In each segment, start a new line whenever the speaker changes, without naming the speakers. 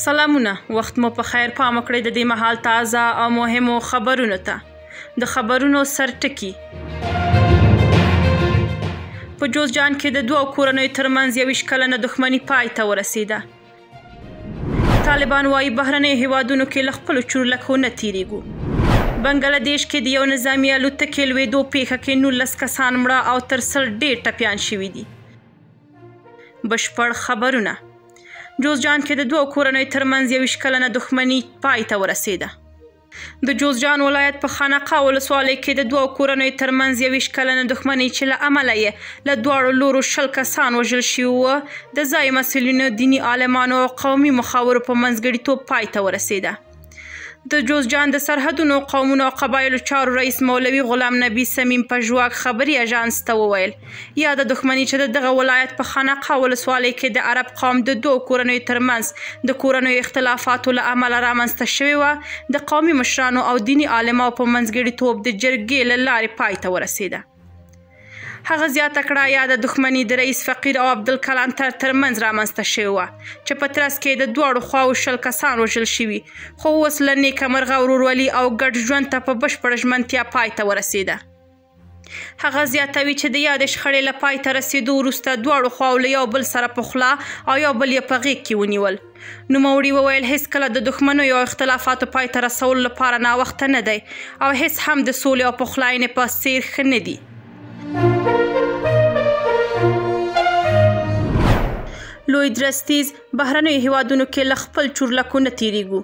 سلامونه، وخت مو په خیر. پام وکړئ د دې مهال تازه او مهمو خبرونو ته. د خبرونو سرټکي: په جوزجان کې د دوو کورنیو ترمنځ 21 کلنه دښمني پای ته ورسېده. طالبان وايي بهرنیو هیوادونو کې له خپلو چورلکو نه تیریږو. بنګله دیش کې د یو نظامي الوتکې لوېدو پیښه کې 19 کسان مړه او تر 100 ډېر ټپیان شوي دي. بشپړ خبرونه. جوزجان کې د دوو کورنیو ترمنځ 21 کلنه دښمني پای ته ورسېده. د جوزجان ولایت په خانقاه ولسوالۍ کې د دوو کورنیو ترمنځ 21 کلنه دښمني چې له امله یې له دواړو لورو 20 کسان وژل شوي وو، د ځایي مسؤلینو، دیني عالمانو او قومي مخورو په منځګړیتوب پای ته ورسېده. د جوزجان د سرحدونو، قومونو او قبایلو چارو رئیس مولوي غلام نبي صمیم پژواک خبري اژانس ته وویل، یاده دښمني چې د دغه ولایت په خانقاه ولسوالۍ کې د عرب قوم د دوو کورنیو ترمنځ د کورنیو اختلافاتو له امله رامنځته شوې وه، د قومي مشرانو او دیني عالماو په منځګړیتوب د جرګې له لارې پای ته ورسېده. هغه زیاته کړه، یاده دښمني د رئیس فقیر او عبدالکلانتر ترمنځ رامنځته شوې وه چې په ترڅ کې د دواړو خواوو 20 کسان وژل شوي، خو اوس له نیکه مرغه ورورولي او ګډ ژوند ته په بشپړه ژمنتیا پای ته ورسېده. هغه زیاتوي چې د یادې شخړې له پای ته رسېدو وروسته دواړو خواو له یو بل سره پخلا او یو بل یې په غېږ کې ونیول. نوموړي وویل، هېڅکله د دښمنیو او اختلافاتو پای ته رسولو لپاره ناوخته نه دی او هېڅ هم د سولې او پخلاینې په څېر ښه نه دي. لوی درستیز: بهرنیو هیوادونو کې له خپل چورلکو نه تیریږو.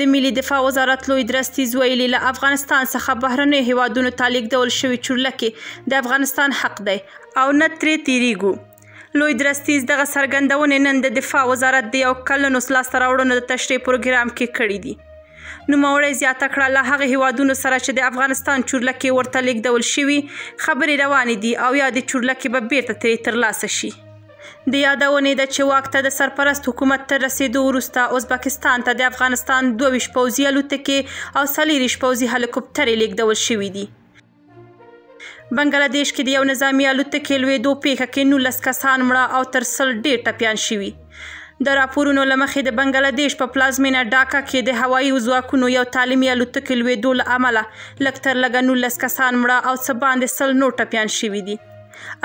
د ملي دفاع وزارت لوی درستیز ویلي، له افغانستان څخه بهرنیو هیوادونو ته لیږدول شوې چورلکې د افغانستان حق دی او نه ترې تیریږو. لوی درستیز دغه څرګندونې نن د دفاع وزارت د یو کلنو لاسته راوړنو د تشریح پروګرام کې کړې دي. نوموړی زیاته کړه، له هغه هیوادونو سره چې د افغانستان چورلکې ورته لیږدول شوي خبرې روانې دي او یادې چورلکې به بیرته ترې ترلاسه شي. د یادونې ده چې واک ته د سرپرست حکومت تر رسېدو وروسته ازبکستان ته د افغانستان 22 پوځي الوتکې او 24 پوځي هلیکوپټرې لیږدول شوي دي. بنګله دیش کې د یو نظامي الوتکې لوېدو پیښه کې 19 کسان مړه او تر 100 ډېر ټپیان شوي. د راپورونو له مخې د بنګله دیش په پلازمینه ډاکا کې د هوایي ځواکونو یو تعلیمي الوتکې لوېدو له امله لږ تر لږه 19 کسان مړه او څه باندې 100 نور ټپیان شوي دي.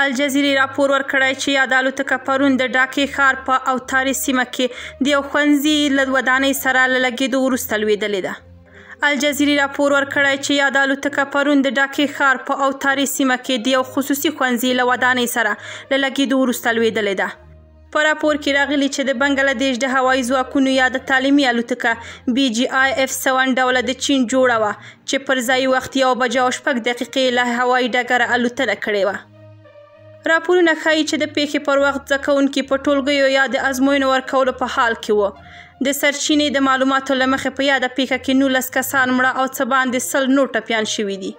الجزیرې راپور ورکړی چې یاده الوتکه پرون د ډاکې ښار په اوتاري سیمه کې د یو ښوونځي له ودانۍ سره له لګېدو وروسته لوېدلې ده. الجزیرې راپور ورکړی چې یاده الوتکه پرون د ډاکې ښار په اوتاري سیمه کې د یو خصوصي ښوونځي له ودانۍ سره له لګېدو وروسته لوېدلې ده. په راپور کې راغلي چې د بنګله دیش د هوایي ځواکونو یاده تعلیمي الوتکه BGIF-7 ډوله د چین جوړه وه چې پر ځایي وخت 1:06 له هوایي ډګره الوتنه کړې وه. راپورونه ښيي چې د پیښې پر وخت زده کوونکي په ټولګیو یا د ازموینو ورکولو په حال کې وو. د سرچینې د معلوماتو له مخې په یاده پیښه کې 19 کسان مړه او څه باندې 100 نور ټپیان شوي دي.